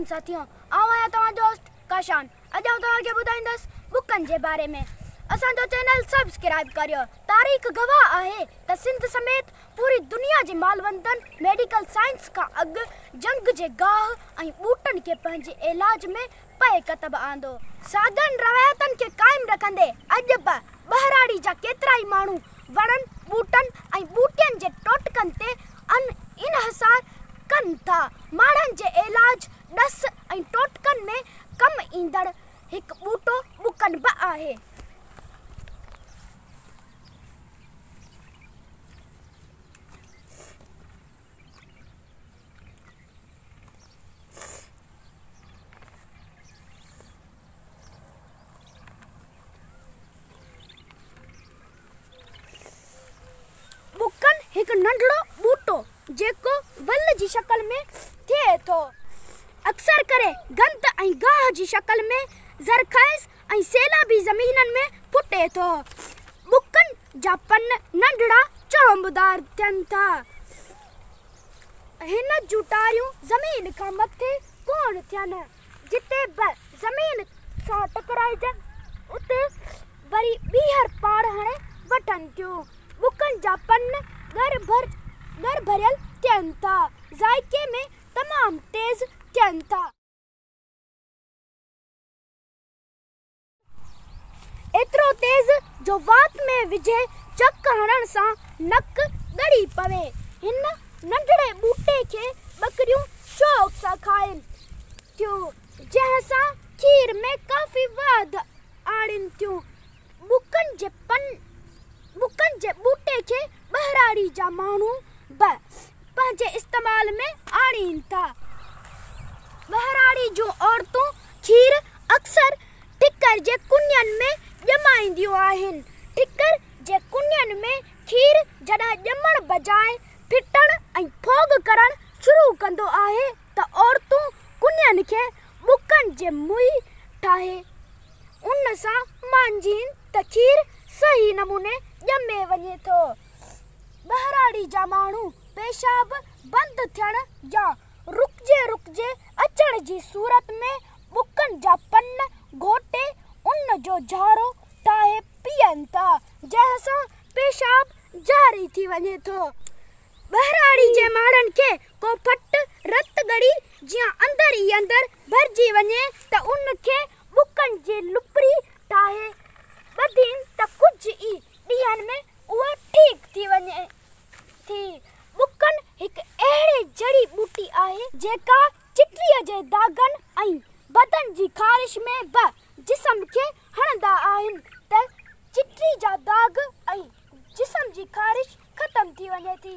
سلام ساٿيو، آئون آهيان توهان جو دوست ڪاشان. اڄ آئون توهان کي ٻڌائيندس بڪن جي باري ۾. اسان جو چينل سبسڪرائيب ڪريو. تاريخ گواهه آهي ته سنڌ سميت پوري دنيا جي مالوندن ميڊيڪل سائنس کان اڳ جهنگ جي گاهه ۽ ٻوٽن کي پنهنجي علاج ۾ پئي ڪتب آندو. ساڳين روايتن کي قائم رکندي اڄ به ٻهراڙي جا ڪيترائي ماڻهو وڻن، ٻوٽن ۽ ٻوٽين جي ٽوٽڪن تي انحصار ڪن ٿا. ماڻهن جي علاج، ڏس ۽ ٽوٽڪن ۾ ڪم ايندڙ هڪ ٻوٽو ٻڪن به آهي. ٻڪن هڪ ننڍڙو ٻوٽو جيڪو ول جي شڪل ۾ ٿئي ٿو. اڪثر ڪري گند ۽ گاهه جي شڪل ۾ زرخيز ۽ سيلابي زمينن ۾ ڦٽي ٿو. ٻڪن جا پن ننڍڙا چهنبدار ٿين ٿا. هن جون ٽاريون زمين کان مٿي ڪونه ٿين. جتي به زمين سان ٽڪرائجن اتي وري ٻيهر پاڙ هڻي وٺن ٿيون. ٻڪن جا پن ڳر ڀريل ٿين ٿا. ذائقي ۾ تمام تيز ٿين ٿا. ايترو تيز جو وات ۾ وجهي چڪ هڻڻ سان نڪ ڳڙي پوي. هن ننڍڙي ٻوٽي کي ٻڪريون شوق سان کائين ٿيون، جنهن سان کير ۾ ڪافي واڌ آڻين ٿيون. ٻڪن جي ٻوٽي کي ٻهراڙي جا ماڻهو به پنهنجي استعمال ۾ آڻين ٿا. ٻهراڙي جون عورتون کير اڪثر ٺڪر جي ڪنين ۾ ڄمائينديون آهن. ٺڪر جي ڪنين ۾ کير جڏهن ڄمڻ بجاء ڦٽڻ ۽ ڦوڳ ڪرڻ شروع ڪندو آهي ته عورتون ڪنين کي ٻڪن جي مئي ٺاهي ان سان مانجهين ته کير صحيح نموني ڄمي وڃي ٿو. ٻهراڙي جا ماڻهو پيشاب بند ٿيڻ يا رڪجي رڪجي اچڻ جي صورت ۾ ٻڪن جا پن گهوٽي ان جو جهارو ٺاهي پيئن ٿا، جنهن سان پيشاب جاري ٿي وڃي ٿو. ٻهراڙي جي ماڻهن کي ڪو ڦٽ رت ڳڙي جيان اندر ئي اندر ڀرجي وڃي ته ان کي ٻڪن جي لپري ٺاهي ٻڌين ته ڪجهه ئي ڏينهن ۾ اها ٺيڪ ٿي وڃي ٿي. ٻڪن هڪ اهڙي جڙي ٻوٽي آهي، جيڪا چٽيء جي داغن ۽ بدن جي خارش ۾ به جسم کي هڻندا آهن ته چٽي جا داغ ۽ جسم جي خارش ختم ٿي وڃي ٿي.